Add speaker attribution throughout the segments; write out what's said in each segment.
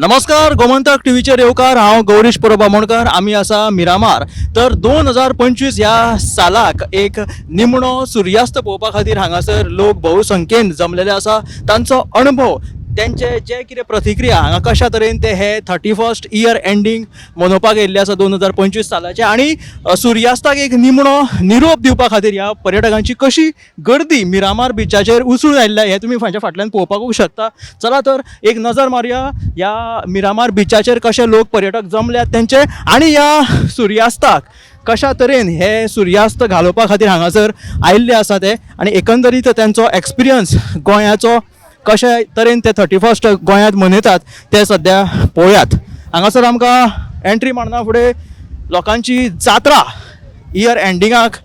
Speaker 1: नमस्कार, गोमंतक टीव्हीचेर येवकार. हांव गौरीश परब आमोणकर. आमी आसा मिरामार. तर 2025 ह्या सालाक एक निमणो सुर्यास्त पळोवपा खातीर हांगासर लोक बहुसंख्येन जमलेले आसा. तांचो अणभव, त्यांचे जे कितें प्रतिक्रिया, हांगा कशा तरेन ते हे 31st year ending मनोवपाक येयल्ले आसा 2025 सालाचे आनी सुर्यास्ताक एक निमणो निरोप दिवपा खातीर ह्या पर्यटकांची कशी गर्दी मिरामार बिचाचेर उसळून आयिल्ल्या हें तुमी म्हाज्या फाटल्यान पळोवपाकूच शकता. चला तर एक नजर मारुया ह्या मिरामार बिचाचेर कशे लोक पर्यटक जमल्यात तेंचे आनी ह्या सुर्यास्ताक कशा तरेन हे सुर्यास्त घालोवपा खातीर हांगासर आयिल्ले आसा ते आनी एकंदरीत तेंचो एक्सपिरियन्स गोंयाचो कशा तरेन ते 31st गोंयांत मनयतात ते सद्या पळोवयात. हांगासर आमकां एंट्री मारना फुडें लोकांची जात्रा इयर एंडिंगाक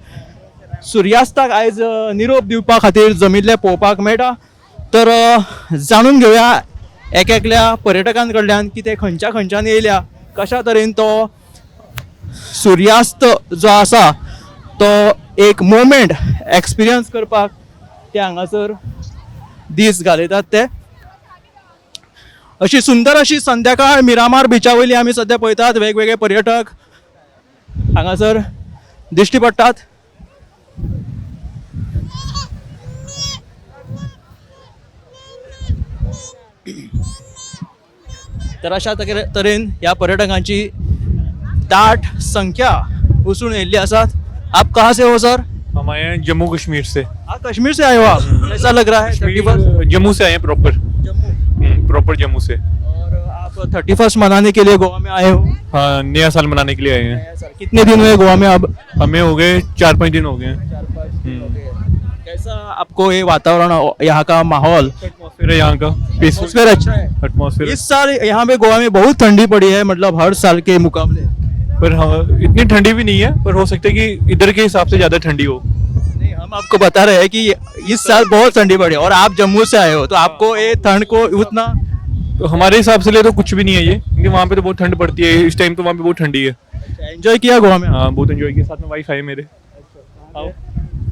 Speaker 1: सुर्यास्ताक आयज निरोप दिवपा खातीर जमिल्ले पळोवपाक मेळटा. तर जाणून घेवया एक एकल्या पर्यटकां कडल्यान की ते खंयच्या खंयच्यान येयल्या, कशा तरेन तो सुर्यास्त जो आसा तो एक मोमेंट एक्सपिरियन्स करपाक ते हांगासर दीस घालयतात ते. अशी सुंदर अशी संध्याकाळ मिरामार बिचा वयली आमी सद्या पळयतात. वेगवेगळे पर्यटक हांगासर दिश्टी पडटात. तर अशा तरेन ह्या पर्यटकांची दाट संख्या उसळून येयल्ली आसात. आप कहाँ से हो सर?
Speaker 2: हम आए हैं जम्मू कश्मीर से.
Speaker 1: आप कश्मीर से आए हो? आप कैसा लग रहा है 31st?
Speaker 2: Kashmir, Jammu से आए हैं प्रॉपर.
Speaker 1: जम्मू.
Speaker 2: प्रॉपर जम्मू से.
Speaker 1: और आप 31st मनाने के लिए गोवा में आए हो?
Speaker 2: हाँ, नया साल मनाने के लिए आए हैं.
Speaker 1: कितने दिन हुए गोवा में अब?
Speaker 2: हमें हो गए, 4-5 दिन हो गए हैं.
Speaker 1: 4-5 दिन हो गए. कैसा आपको ये वातावरण, यहाँ का माहौल?
Speaker 2: एटमोसफेयर है यहाँ का पीसफुल.
Speaker 1: एटमोस्फेयर अच्छा है.
Speaker 2: एटमोसफेयर.
Speaker 1: इस साल यहाँ पे गोवा में बहुत ठंडी पड़ी है, मतलब हर साल के मुकाबले.
Speaker 2: पर हाँ, इतनी ठंडी भी नहीं है, पर हो सकता है कि इधर के हिसाब से ज़्यादा ठंडी हो.
Speaker 1: नहीं, हम आपको बता रहे हैं कि इस साल बहुत ठंडी पड़ी है और आप जम्मू से आए हो तो आपको ये ठंड को उतना
Speaker 2: तो हमारे हिसाब से ले तो कुछ भी नहीं है ये, क्योंकि वहाँ पे तो बहुत ठंड पड़ती है. इस टाइम तो वहाँ पे बहुत ठंडी है.
Speaker 1: एंजॉय किया गोवा में?
Speaker 2: हाँ, बहुत एंजॉय किया. साथ में वाइफ आई मेरे.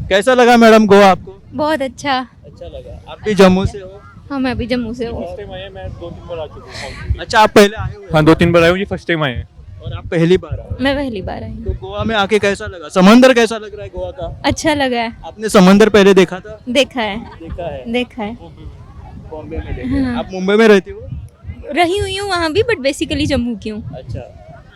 Speaker 1: कैसा लगा मैडम गोवा आपको?
Speaker 3: बहुत अच्छा.
Speaker 1: अच्छा लगा. आप भी जम्मू से हो?
Speaker 3: हाँ, मैं भी जम्मू से हूँ.
Speaker 2: फर्स्ट टाइम आए हैं, मैं 2-3 बार आ चुका हूँ.
Speaker 1: अच्छा, आप पहले आए हुए हैं?
Speaker 2: हाँ, 2-3 बार आए हूँ, ये फर्स्ट टाइम आए हैं.
Speaker 1: और आप पहली बार आए?
Speaker 3: मैं पहली बार आई हूँ.
Speaker 1: तो गोवा में आके कैसा लगा? समंदर कैसा लग रहा है गोवा का?
Speaker 3: अच्छा लगा है.
Speaker 1: आपने समंदर पहले देखा था?
Speaker 3: देखा है.
Speaker 1: देखा है?
Speaker 3: देखा है.
Speaker 1: बॉम्बे में देखा है. आप मुंबई में रहती हो?
Speaker 3: रही हुई हूँ वहाँ भी, बट बेसिकली जम्मू की हूँ.
Speaker 1: अच्छा,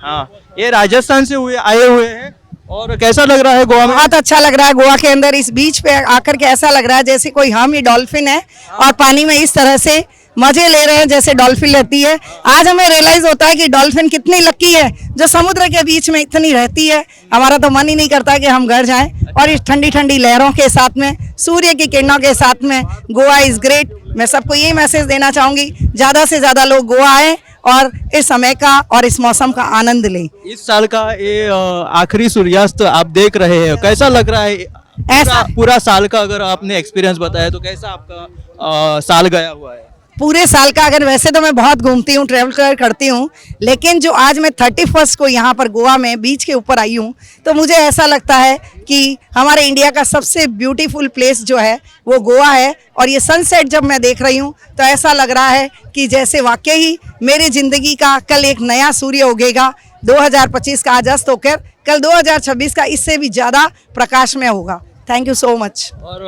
Speaker 1: हाँ, ये राजस्थान से हुए आए हुए हैं और कैसा लग रहा है गोवा में?
Speaker 4: बहुत अच्छा लग रहा है. गोवा के अंदर इस बीच पे आकर के ऐसा लग रहा है जैसे कोई हम ही डॉल्फिन है और पानी में इस तरह से मजे ले रहे हैं जैसे डॉल्फिन लेती है. आज हमें रियलाइज होता है कि डॉल्फिन कितनी लकी है जो समुद्र के बीच में इतनी रहती है. हमारा तो मन ही नहीं करता कि हम घर जाएं और इस ठंडी ठंडी लहरों के साथ में, सूर्य की किरणों के साथ में, गोवा is great. मैं सबको यही मैसेज देना चाहूँगी, ज़्यादा से ज़्यादा लोग गोवा आएँ और इस समय का और इस मौसम का आनंद लें.
Speaker 1: इस साल का ये आखिरी सूर्यास्त आप देख रहे हैं, कैसा लग रहा है?
Speaker 4: ऐसा-
Speaker 1: पूरा, पूरा साल का अगर आपने एक्सपीरियंस बताया तो कैसा आपका साल गया हुआ है?
Speaker 4: पूरे साल का अगर, वैसे तो मैं बहुत घूमती हूँ, ट्रैवल करती हूँ, लेकिन जो आज मैं 31st को यहाँ पर गोवा में बीच के ऊपर आई हूँ तो मुझे ऐसा लगता है कि हमारे इंडिया का सबसे ब्यूटीफुल प्लेस जो है वो गोवा है. और ये सनसेट जब मैं देख रही हूँ तो ऐसा लग रहा है कि जैसे वाकई ही मेरी ज़िंदगी का कल एक नया सूर्य उगेगा. 2025 का आज अस्त होकर कल 2026 का इससे भी ज़्यादा प्रकाशमय होगा. Thank you so much.
Speaker 1: Aur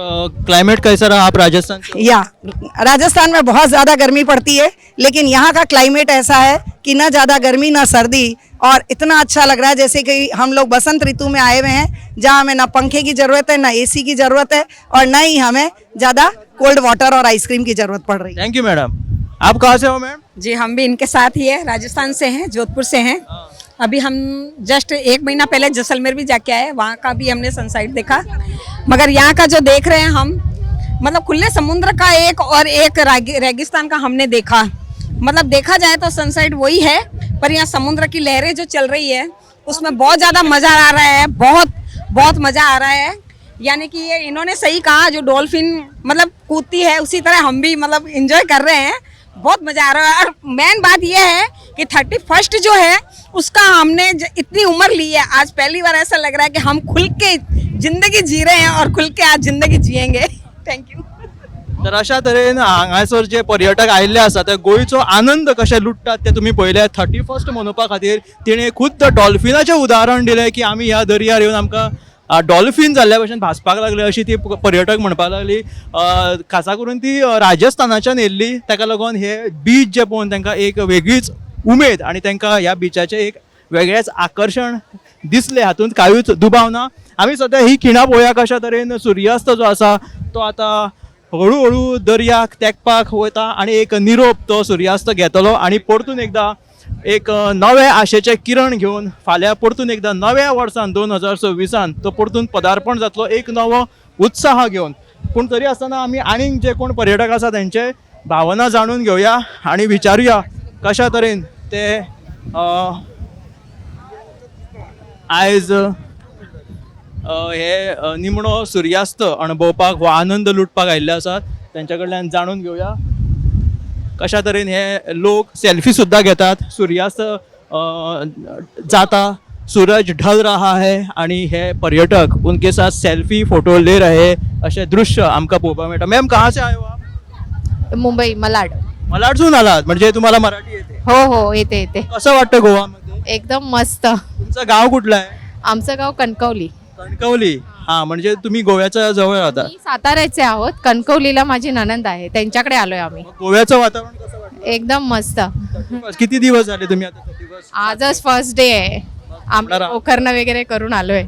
Speaker 1: climate कैसा रहा? आप राजस्थान से हो?
Speaker 4: या, राजस्थान में बहुत ज़्यादा गर्मी पड़ती है, लेकिन यहाँ का क्लाइमेट ऐसा है कि ना ज़्यादा गर्मी ना सर्दी और इतना अच्छा लग रहा है जैसे कि हम लोग बसंत ऋतु में आए हुए हैं, जहाँ हमें ना पंखे की ज़रूरत है, ना एसी की ज़रूरत है और ना ही हमें ज़्यादा कोल्ड वाटर और आइसक्रीम की ज़रूरत पड़ रही है.
Speaker 1: Thank you madam. आप कहाँ से हो मैम?
Speaker 5: जी, हम भी इनके साथ ही है, राजस्थान से हैं, जोधपुर से हैं. अभी हम जस्ट एक महीना पहले जैसलमेर भी जाके आए, वहाँ का भी हमने सनसाइड देखा, मगर यहाँ का जो देख रहे हैं हम, मतलब खुले समुद्र का एक और एक रेगिस्तान का हमने देखा. मतलब देखा जाए तो सनसाइड वही है, पर यहाँ समुद्र की लहरें जो चल रही है उसमें बहुत ज़्यादा मज़ा आ रहा है, बहुत बहुत मज़ा आ रहा है. यानी कि ये इन्होंने सही कहा, जो डॉल्फिन मतलब कूदती है उसी तरह हम भी मतलब इंजॉय कर रहे हैं. बहुत मज़ा आ रहा है और मेन बात यह है कि 31st जो है उसका हमने इतनी उम्र ली है, आज पहली बार ऐसा लग रहा है कि हम खुल के ज़िंदगी जी रहे हैं और खुल के आज ज़िंदगी जिएंगे. Thank you.
Speaker 1: तर अशा तरेन हांगासर जे पर्यटक आयिल्ले आसा ते गोंयचो आनंद कशे लुट्टात ते तुमी पळयले. 31st मनोवपा खातीर तिणें खुद्द डॉल्फिनाचें उदाहरण दिलें की आमी ह्या दर्यार येवन आमकां डॉल्फीन जाल्ल्या भशेन भासपाक लागले, अशी ती पर्यटक म्हणपाक लागली. खासा करून ती राजस्थानाच्यान येयल्ली, ताका लागून हे बीच जे पळोवन तांकां एक वेगळीच उमेद आनी तांकां ह्या बिचाचें एक वेगळेंच आकर्शण दिसलें, हातूंत कांयूच दुबाव ना. आमी सद्या ही खिणां पळोवया कशा तरेन सुर्यास्त जो आसा तो आतां हळू हळू दर्याक तेंकपाक वता आनी एक निरोप तो सुर्यास्त घेतलो आनी परतून एकदां एक नवे आशेचें किरण घेवन फाल्यां परतून एकदां नव्या वर्सान 2026 तो परतून पदार्पण जातलो एक नवो उत्साह घेवन. पूण तरी आसतना आमी आनीक जे कोण पर्यटक आसा तेंचे भावना जाणून घेवया आनी विचारुया कशा तरेन ते आयज हे निमणो सुर्यास्त अणभवपाक हो आनंद लुटपाक आयिल्ले आसात, तेंच्या कडल्यान जाणून घेवया कशा तरेन हे लोक सेल्फी सुद्दां घेतात. सुर्यास्त जाता, सूरज ढल रहा है आणि हे पर्यटक उनके साथ सेल्फी फोटो ले रहे, अशें दृश्य आमकां पळोवपाक मेळटा. मॅम, कहाँ से आए हो आप?
Speaker 6: मुंबई, मलाड.
Speaker 1: मलाडसून आलात, म्हणजे तुम्हाला मराठी येते?
Speaker 6: हो हो, येते येते.
Speaker 1: कसं वाटतं गोवामध्ये?
Speaker 6: एकदम मस्त.
Speaker 1: तुमचं गाव कुठलं आहे?
Speaker 6: आमचं गाव कणकवली.
Speaker 1: कणकवली, हा, म्हणजे तुम्ही गोव्याच्या जवळ राहता.
Speaker 6: मी साताऱ्याचे आहोत. कणकवलीला माझी ननंद आहे, त्यांच्याकडे आलोय आम्ही.
Speaker 1: मग गोव्याचं वातावरण कसं वाटतं?
Speaker 6: एकदम मस्त.
Speaker 1: किती दिवस झाले तुम्ही आता 31?
Speaker 6: आजच फर्स्ट डे आहे आम्ही.
Speaker 1: थांबणार आहात?
Speaker 6: पोखरणं वगैरे करून आलोय,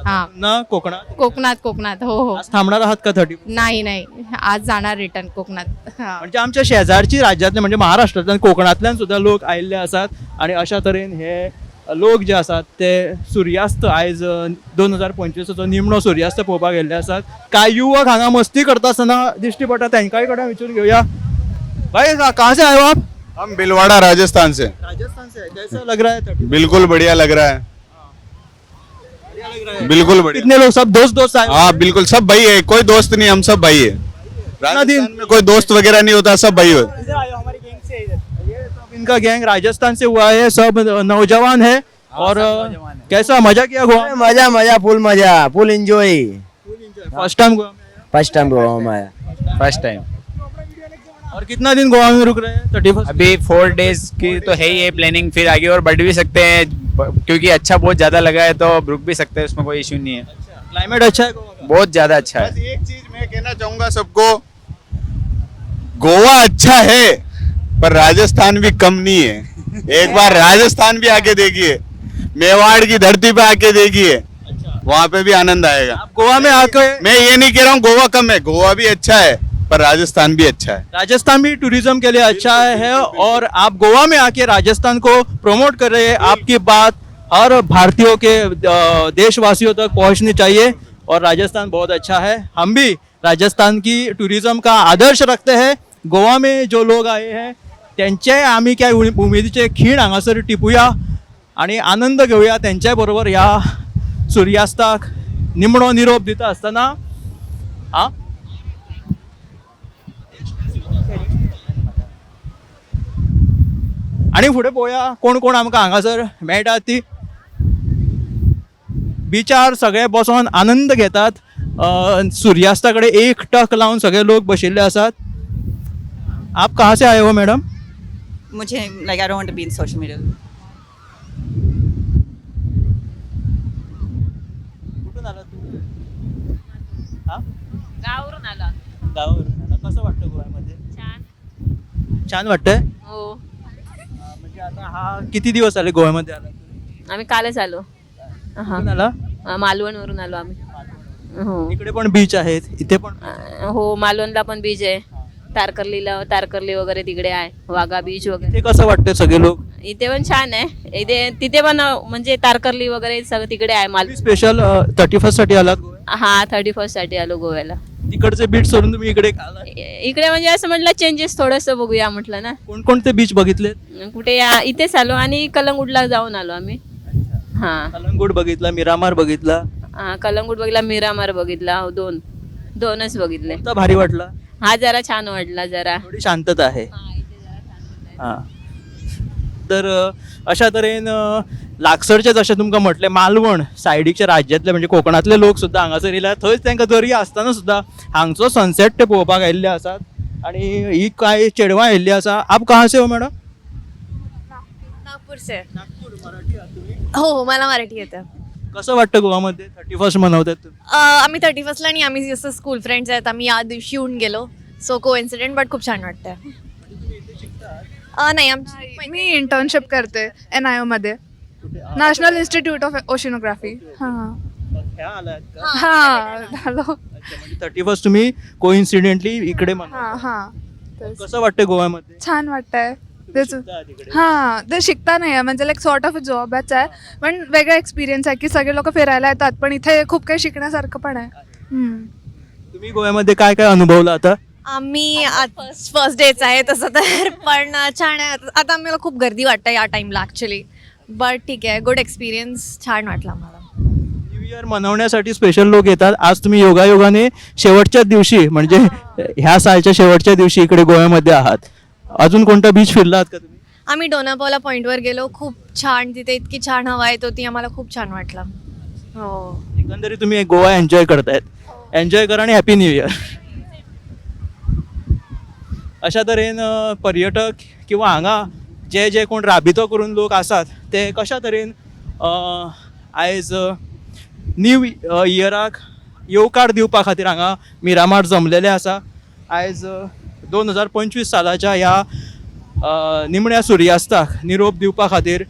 Speaker 6: हा.
Speaker 1: ना कोकणात?
Speaker 6: कोकणात, कोकणात, हो हो.
Speaker 1: आज थांबणार आहात का 30?
Speaker 6: नाही नाही, आज जाणार रिटर्न कोकणात, हा.
Speaker 1: म्हणजे आमच्या शेजारची राज्यांतले, म्हणजे महाराष्ट्रांतल्यान, कोकणांतल्यान सुद्दां लोक आयिल्ले आसात आनी अशा तरेन हे लोक जे आसात ते सुर्यास्त आयज 2025चो निमणो सुर्यास्त पळोवपाक गेल्ले आसात. कांय युवक हांगा मस्ती करता आसतना दिश्टी पडटा, तांकांय कडेन विचारून घेवया. भाई, कहाँ से आए हो आप?
Speaker 7: हम भिलवाड़ा, राजस्थान से.
Speaker 1: राजस्थान से. कैसा लग रहा है 30?
Speaker 7: बिल्कुल बढ़िया लग रहा है, बिल्कुल बढ़िया.
Speaker 1: कितने लोग, सब दोस्त दोस्त आए हो?
Speaker 7: हाँ, बिल्कुल, सब भाई है. कोई दोस्त नहीं, हम सब भाई है. राजस्थान में कोई दोस्त वगैरह नहीं होता, सब भाई हो.
Speaker 1: ये सब इनका गैंग राजस्थान से हुआ है, सब नौजवान है. और कैसा मजा किया गोवा?
Speaker 8: मजा मजा, फुल मजा, फुल एंजॉय.
Speaker 1: फर्स्ट टाइम गोवा में आया?
Speaker 8: फर्स्ट टाइम गोवा में आया.
Speaker 9: First time.
Speaker 1: और कितना दिन गोवा में रुक रहे हैं 31?
Speaker 9: अभी 4 डेज की तो है ही है प्लानिंग, फिर आगे और बढ़ भी सकते हैं क्योंकि अच्छा बहुत ज़्यादा लगा है तो अब रुक भी सकते हैं, उसमें कोई इशू नहीं है.
Speaker 1: क्लाइमेट अच्छा है गोवा का?
Speaker 9: बहुत ज़्यादा अच्छा है.
Speaker 7: बस एक चीज मैं कहना चाहूंगा सबको, गोवा अच्छा है पर राजस्थान भी कम नहीं है. एक बार राजस्थान भी आके देखिए, मेवाड़ की धरती पे आके देखिए, वहाँ पे भी आनंद आएगा.
Speaker 1: आप गोवा में आके
Speaker 7: मैं ये नहीं कह रहा हूँ गोवा कम है, गोवा भी अच्छा है पर राजस्थान भी अच्छा है.
Speaker 1: राजस्थान भी टूरिज्म के लिए अच्छा है और आप गोवा में आके राजस्थान को प्रमोट कर रहे हैं. आपकी बात हर भारतीयों के देशवासियों तक पहुंचनी चाहिए और राजस्थान बहुत अच्छा है. हम भी राजस्थान की टूरिज्म का आदर्श रखते हैं. गोवा में जो लोग आए हैं त्यांचे आमी काय उमेदीचे खीण हांगासर टिपुया आणि आनंद घेवया त्यांच्या बरोबर ह्या सुर्यास्ताक निमणो निरोप दिता आसतना. आ आनी फुडें पळोवया कोण कोण आमकां हांगासर मेळटात ती. बिचार सगळे बसोन आनंद घेतात. सुर्यास्ता कडेन एक टक लावन सगळे लोक बशिल्ले आसात. आप कहाँ से आए हो मॅडम?
Speaker 10: मुझे like, I don't want to be in social media.
Speaker 1: कुठून आला तू? हा?
Speaker 3: गावावरून आलो.
Speaker 1: गावावरून आला. कसं वाटतं गोव्यामध्ये?
Speaker 3: छान.
Speaker 1: छान वाटतंय?
Speaker 3: हो.
Speaker 1: म्हणजे आता हा किती दिवस आले गोव्यामध्ये आला?
Speaker 3: आम्ही कालच आलो. हा.
Speaker 1: कुठून आला?
Speaker 3: मालवणवरून आलो आम्ही, हो.
Speaker 1: इकडे पण बीच आहेत, इथे पण.
Speaker 3: हो, मालवणला पण बीच आहे, तारकर्लीला, तारकर्ली वगैरे तिकडे आहे, वाघा बीच वगैरे.
Speaker 1: इथे कसं वाटतंय सगळे लोक?
Speaker 3: इथे पण छान आहे इथे, तिथे पण म्हणजे तारकर्ली वगैरे सगळं तिकडे आहे माल.
Speaker 1: स्पेशल 31 साठी आलात गोव्यात?
Speaker 3: हा, 31 साठी आलो गोव्याला.
Speaker 1: तिकडचे बीच सोडून तुम्ही इकडे आलात?
Speaker 3: इकडे म्हणजे असं म्हटलं चेंजेस थोडंसं बघूया म्हटलं ना.
Speaker 1: कोणकोणते बीच बघितले?
Speaker 3: कुठे या इथेच आलो आणि कलंगूटला जाऊन आलो आम्ही, हा.
Speaker 1: कलंगूट बघितला, मिरामार बघितला?
Speaker 3: हा, कलंगूट बघितला, मिरामार बघितला, हो, दोन दोनच बघितले.
Speaker 1: कोणता भारी वाटला?
Speaker 3: हा जरा छान वाटला जरा.
Speaker 1: थोडी शांतता आहे. हा, तर अशा तरेन लागसरचे जशें तुमकां म्हटलें मालवण सायडीच्या राज्यांतले म्हणजे कोकणांतले लोक सुद्दां हांगासर येयल्या. थंयच तांकां दर्या आसतना सुद्दां हांगचो सनसेट ते पळोवपाक आयिल्ले आसात आनी ही कांय चेडवां आयिल्लीं आसा. आप कहाँ से हो मॅडम?
Speaker 11: नागपूर से. हो हो, मला मराठी येतं.
Speaker 1: कसं वाटतं गोवामध्ये 31 मनवतात तुम्ही?
Speaker 11: आम्ही 31ला आणि आम्ही जसं स्कूल फ्रेंड्स आहेत, आम्ही या दिवशी येऊन गेलो, सो को इन्सिडेंट, बट खूप छान वाटतं. नाही, आमची
Speaker 12: मी इंटर्नशिप करते एन I ओमध्ये, नॅशनल इन्स्टिट्यूट ऑफ ओशनोग्राफी. हां.
Speaker 1: ह्या आलात का?
Speaker 12: हां, हॅलो.
Speaker 1: अच्छा, म्हणजे 31 तुम्ही कोइन्सिडेंटली इकडे मनवता.
Speaker 12: हां हां तेच.
Speaker 1: कसं वाटतं गोव्यामध्ये?
Speaker 12: छान वाटतंय. तेच.
Speaker 1: शिकता तिकडे?
Speaker 12: हां, ते शिकता नाही आहे, म्हणजे लाईक सॉर्ट ऑफ जॉबच आहे, पण वेगळा एक्सपिरियन्स आहे की सगळे लोक फिरायला येतात, पण इथे खूप काही शिकण्यासारखं पण आहे.
Speaker 1: तुम्ही गोव्यामध्ये काय काय अनुभवलं आता?
Speaker 11: आम्ही फर्स्ट डेच आहे तसं तर, पण छान आहे. आता आम्हाला खूप गर्दी वाटतं या टाईमला ॲक्च्युली, बट ठीक आहे, गुड एक्सपिरियन्स, छान वाटलं आम्हाला.
Speaker 1: न्यू इयर मनवण्यासाठी स्पेशल लोक येतात. आज तुम्ही योगायोगाने शेवटच्या दिवशी, म्हणजे ह्या सालच्या शेवटच्या दिवशी इकडे गोव्यामध्ये आहात. अजून कोणता बीच फिरला आहात का तुम्ही?
Speaker 11: आम्ही डोनापावला पॉईंटवर गेलो, खूप छान, तिथे इतकी छान हवा येत होती, आम्हाला खूप छान वाटलं. हो.
Speaker 1: एकंदरीत तुम्ही गोवा एन्जॉय करतायत. एन्जॉय करा आणि हॅपी न्यू इयर. अशा तरेन पर्यटक किंवा हांगा जे जे कोण राबितो करून लोक आसात ते कशा तरेन आयज न्यू इयराक येवकार दिवपा खातीर हांगा मिरामार जमलेले आसा. आयज 2025 सालाच्या ह्या निमण्या सुर्यास्ताक निरोप दिवपा खातीर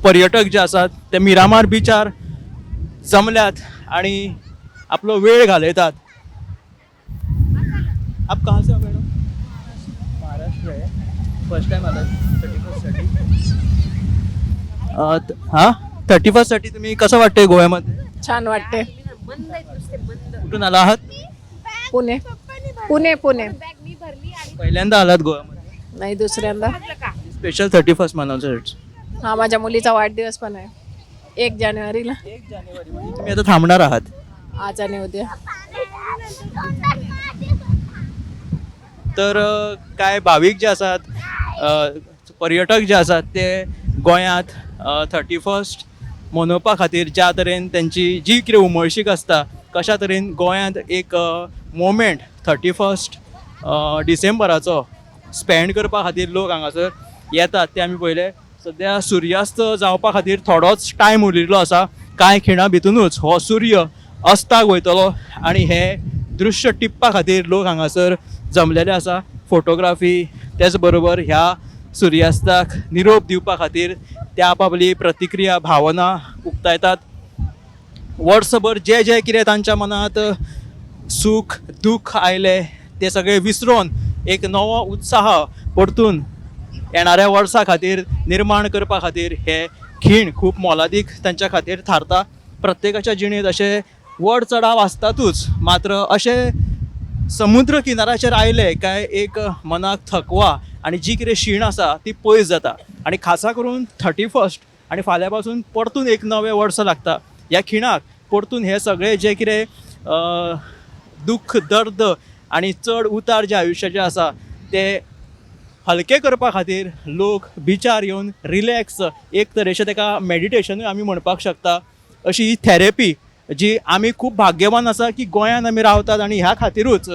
Speaker 1: पर्यटक जे आसात ते मिरामार बिचार जमल्यात आणि आपलो वेळ घालयतात. आप कहाँ से हो मॅडम? महाराष्ट्र आहे. फर्स्ट टाइम आला 31साठी? हां, 31साठी तुम्ही कसं वाटतंय गोव्यामध्ये?
Speaker 5: छान वाटते.
Speaker 1: कुठून आला आहात?
Speaker 5: पुणे, पुणे, पुणे.
Speaker 1: पहिल्यांदा आलात गोव्यामध्ये?
Speaker 5: नाही, दुसऱ्यांदा.
Speaker 1: स्पेशल 31 मनवण्यासाठी?
Speaker 5: हा, माझ्या मुलीचा वाढदिवस पण आहे 1 जानेवारीला.
Speaker 1: 1 जानेवारी, म्हणजे तुम्ही आता थांबणार आहात?
Speaker 5: आज आणि उद्या.
Speaker 1: तर कांय भावीक जे आसात, पर्यटक जे आसात ते गोंयांत 31 मनोवपा खातीर ज्या तरेन तेंची जी कितें उमळशीक आसता, कशा तरेन गोंयांत एक मोमेंट 31 डिसेंबराचो स्पेंड करपा खातीर लोक हांगासर येतात ते आमी पळयले. सद्या सुर्यास्त जावपा खातीर थोडोच टायम उरिल्लो आसा. कांय खिणा भितुनूच हो सूर्य अस्ताक वयतलो आनी हे दृश्य टिपपा खातीर लोक हांगासर जमलेले आसा. फोटोग्राफी, तेच बरोबर ह्या सुर्यास्ताक निरोप दिवपा खातीर ते आपापली प्रतिक्रिया, भावना उक्तायतात. वर्सभर जे जे कितें तांच्या मनांत सूख दुख्ख आयलें ते सगळें विसरोन एक नवो उत्साह परतून येणाऱ्या वर्सा खातीर निर्माण करपा खातीर हे खीण खूब मोलादीक तांच्या खातीर थारता. प्रत्येकाच्या जिणेंत अशे व्हड चढाव आसतातूच, मात्र अशे समुद्र किनाऱ्याचेर आयले काय एक मनाक थकवा आनी जी कितें शीण आसा ती पयस जाता आनी खासा करून 31 आनी फाल्यां पासून परतून एक नवें वर्स लागता. ह्या खिणाक परतून हे सगळे जे कितें दुख्ख, दर्द आनी चड उतार जे आयुश्याचे आसा ते हलके करपा खातीर लोक बिचार येवन रिलॅक्स, एक तरेचें ताका मॅडिटेशनूय आमी म्हणपाक शकता. अशी ही थेरपी जी आमी खूब भाग्यवान आसा की गोंयांत आमी रावतात आनी ह्या खातिरूच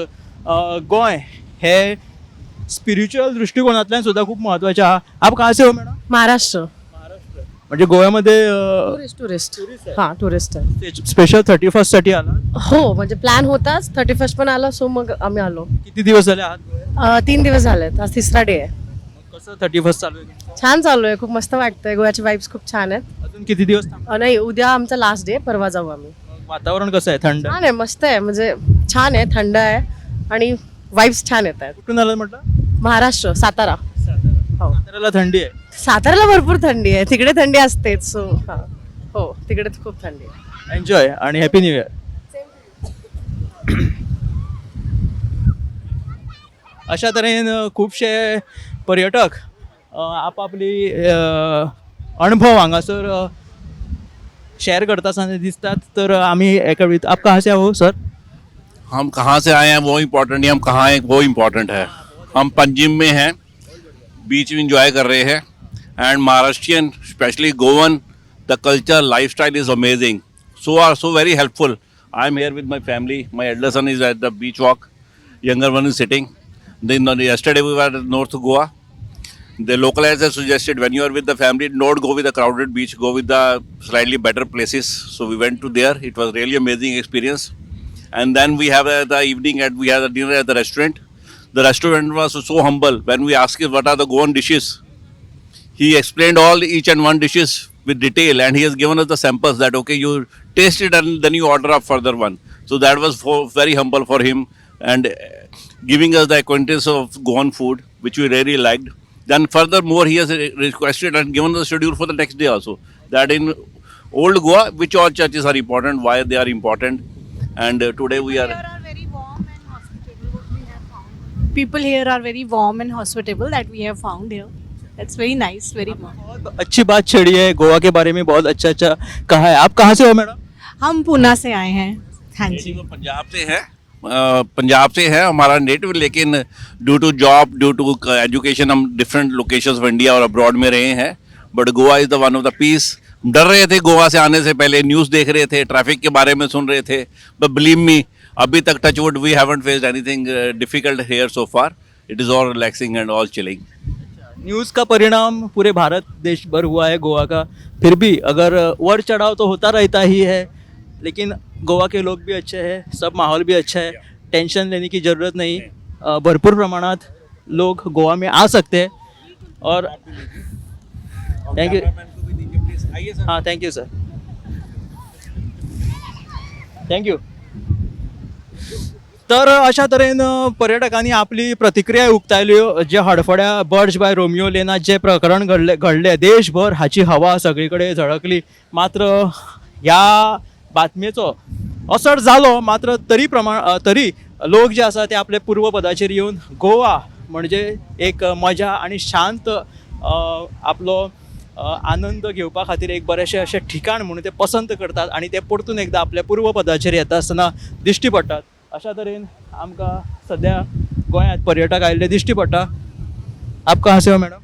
Speaker 1: गोंय हे स्पिरिच्युअल दृश्टिकोनांतल्यान सुद्दां खूब म्हत्वाचें आहा. आप कहाँ से हो मॅडम?
Speaker 6: महाराष्ट्र.
Speaker 1: म्हणजे गोव्यामध्ये
Speaker 6: टुरिस्ट, टुरिस्ट. हां, टुरिस्ट आहे.
Speaker 1: स्पेशल 31साठी आला?
Speaker 6: हो, म्हणजे प्लॅन होताच, 31 पण आला, सो मग आम्ही आलो.
Speaker 1: किती दिवस झाले आहात गोव्यात?
Speaker 6: 3 दिवस झालेत, आज तिसरा डे आहे.
Speaker 1: मग कसं 31 चालू आहे तुमचं?
Speaker 6: छान चालू आहे, खूप मस्त वाटतंय. गोव्याचे वाईब्स खूप छान आहेत.
Speaker 1: अजून किती दिवस थांबणार?
Speaker 6: नाही, उद्या आमचा लास्ट डे, परवा जाऊ आम्ही.
Speaker 1: मग वातावरण कसं आहे? थंड?
Speaker 6: छान आहे, मस्त आहे, म्हणजे छान आहे, थंड आहे आणि वाईब्स छान येत आहेत.
Speaker 1: कुठून आलं म्हटलं?
Speaker 6: महाराष्ट्र, सातारा. हो.
Speaker 1: साताऱ्याला थंडी आहे?
Speaker 6: साताऱ्याला भरपूर थंडी आहे, तिकडे थंडी असतेच, सो हां, हो, तिकडे खूप थंडी आहे.
Speaker 1: एन्जॉय आणि हॅपी न्यू इयर. अशा तरेन खुबशे पर्यटक आपापली अणभव हांगासर शेअर करता आसतना दिसतात. तर आमी एका वेळी, आप कहाँ से हो सर?
Speaker 13: हम कहाँ से आए हैं वो इम्पोर्टेंट नहीं, हम कहाँ हैं वो इम्पोर्टेंट है. हम पंजिम में हैं, बीच में इंजॉय कर रहे हैं. And Maharashtrian, specially Goan, the culture, lifestyle is amazing. So are so very helpful. I am here with my family. My elder son is at the beach walk, younger one is sitting. Then yesterday we were at North Goa. The localizer suggested when you are with the family, don't go with the crowded beach, go with the slightly better places. So we went to there. It was really amazing experience. And then we have the evening at we had a dinner at the restaurant. The restaurant was so humble. When we asked him what are the Goan dishes, he explained all each and one dishes with detail, and he has given us the samples that okay, you taste it and then you order up further one. So that was very humble for him and giving us the acquaintance of Goan food, which we really liked. Then furthermore, he has requested and given the schedule for the next day also, that in old Goa, which all churches are important, why they are important. And today we are
Speaker 14: People here are very warm and hospitable that we have found here. That's very nice, very warm.
Speaker 1: बहुत अच्छी बात छेड़ी है Goa K बारे में, बहुत अच्छा अच्छा कहा है। आप कहाँ से हो मैडम?
Speaker 14: हम पूना से आए हैं। हाँ जी।
Speaker 13: वो पंजाब से है, पंजाब से है हमारा नेटिव, लेकिन due to job, due to education हम डिफरेंट लोकेशंस ऑफ इंडिया और अब्रॉड में रहे हैं, but Goa is the one of the peace. डर रहे थे गोवा से आने से पहले, न्यूज़ देख रहे थे, ट्रैफिक के बारे में सुन रहे थे, बट बिलीव मी, अभी तक touch wood, we haven't faced anything difficult here so far. It is all relaxing and all chilling.
Speaker 1: News का परिणाम पूरे भारत देश भर हुआ है गोवा का। फिर भी अगर वर चढ़ाव तो होता रहता ही है, लेकिन गोवा के लोग भी अच्छे हैं, सब माहौल भी अच्छा है, टेंशन लेने की ज़रूरत नहीं। भरपूर प्रमाणात लोग गोवा में आ सकते हैं। और thank you. हाँ, thank you sir, thank you. तर अशा तरेन पर्यटकांनी आपली प्रतिक्रिया उक्तायल्यो। जे हडफड्या बर्च बाय रोमियो लेनात जे प्रकरण घडले घडले, देशभर हाची हवा सगळी कडेन झळकली। मात्र ह्या बातमेचो असर जालो, मात्र तरी प्रमाण तरी लोक जे आसा ते आपले पूर्वपदाचेर येवन गोवा म्हणजे एक मजा आनी शांत आपलो आनंद घेवपा खातीर एक बरेंशें अशें ठिकाण म्हणून ते पसंत करतात आनी ते परतून एकदां आपल्या पूर्वपदाचेर येता आसतना दिश्टी पडटात। अशा तरेन आमकां सद्या गोंयांत पर्यटक आयिल्ले दिश्टी पडटा। आप कहाँ से हो मॅडम?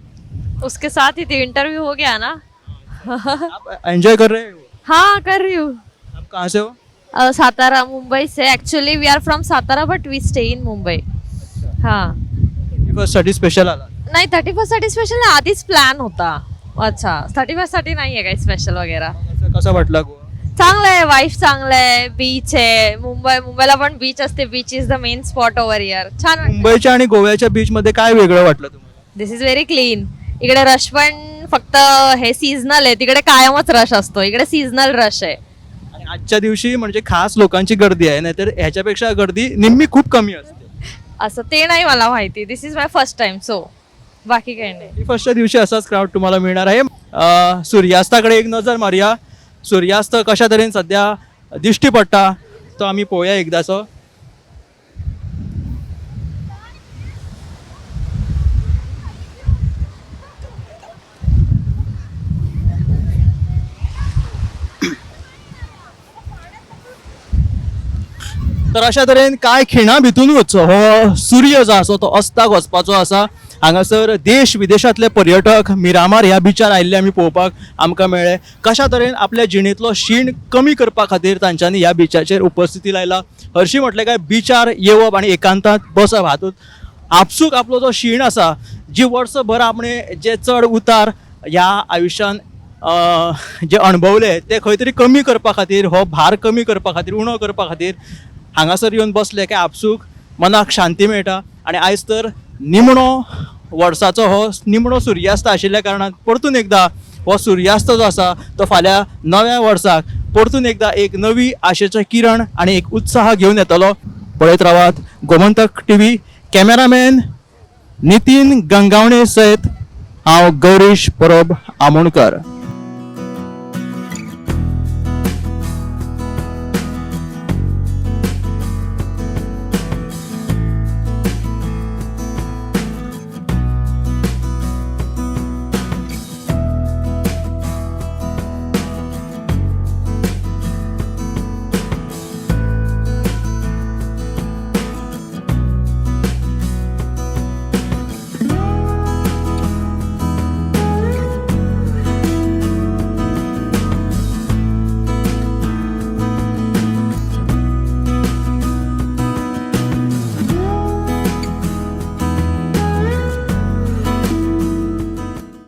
Speaker 11: उसके साथ ही थी, इंटरव्यू हो गया ना?
Speaker 1: आप एंजॉय कर रहे हो?
Speaker 11: हाँ, कर रही हूँ।
Speaker 1: आप कहाँ से हो?
Speaker 11: सातारा, मुंबई से। Actually we are from Satara, but we stay in Mumbai. हाँ।
Speaker 1: 31st साठी स्पेशल आला?
Speaker 11: नाही, 31st साठी स्पेशल नाही, आधीच प्लॅन होता। अच्छा, 31st साठी नाही आहे काही स्पेशल वगैरे।
Speaker 1: कसा वाटला गोवा?
Speaker 11: चांगलं आहे, वाईब चांगलं आहे, बीच आहे। मुंबईला पण बीच असते। Beach is the main spot over here. छान वाटतं.
Speaker 1: मुंबईच्या आणि गोव्याच्या बीच मध्ये काय वेगळं वाटलं तुम्हाला?
Speaker 11: This is very clean. इकडे रश पण फक्त हे सीझनल आहे, तिकडे कायमच रश असतो, इकडे सीझनल रश आहे.
Speaker 1: आणि आजच्या दिवशी म्हणजे खास लोकांची गर्दी आहे, नाहीतर ह्याच्यापेक्षा गर्दी निम्मी खूप कमी असते.
Speaker 11: असं ते नाही मला माहिती. This is my first time, so बाकी काही नाही.
Speaker 1: फर्स्टच्या दिवशी असाच क्राऊड तुम्हाला मिळणार आहे. सुर्यास्ताकडे एक नजर मारूया। सुर्यास्त कशा तरेन सध्या दिश्टी पडटा तो आमी पळोवया एकदाचो। तर अशा तरेन कांय खिणा भितूनच हो सूर्य जो आसा तो अस्ताक वचपाचो आसा। हांगासर देश विदेशांतले पर्यटक मिरामार ह्या बिचार आयिल्ले आमी पळोवपाक आमकां मेळ्ळे। कशा तरेन आपल्या जिणेंतलो शीण कमी करपा खातीर तांच्यांनी ह्या बिचाचेर उपस्थिती लायला। हरशीं म्हटलें काय बिचार येवप आनी एकांतांत बसप हातूंत आपसूक आपलो जो शीण आसा, जी वर्सभर आपणे जे चड उतार ह्या आयुश्यान जे अणभवले ते खंय तरी कमी करपा खातीर, हो भार कमी करपा खातीर, उणो करपा खातीर हांगासर येवन बसले काय आपसूक मनाक शांती मेळटा। आनी आयज तर निमणो वर्साचो हो निमणो सुर्यास्त आशिल्ल्या कारणान परतून एकदां हो सुर्यास्त जो आसा तो फाल्यां नव्या वर्साक परतून एकदां एक नवी आशेचो किरण आनी एक उत्साह घेवन येतलो। पळयत रावात गोमंतक टीव्ही। कॅमेरामॅन नितीन गंगावणे सयत हांव गौरीश परब आमोणकर।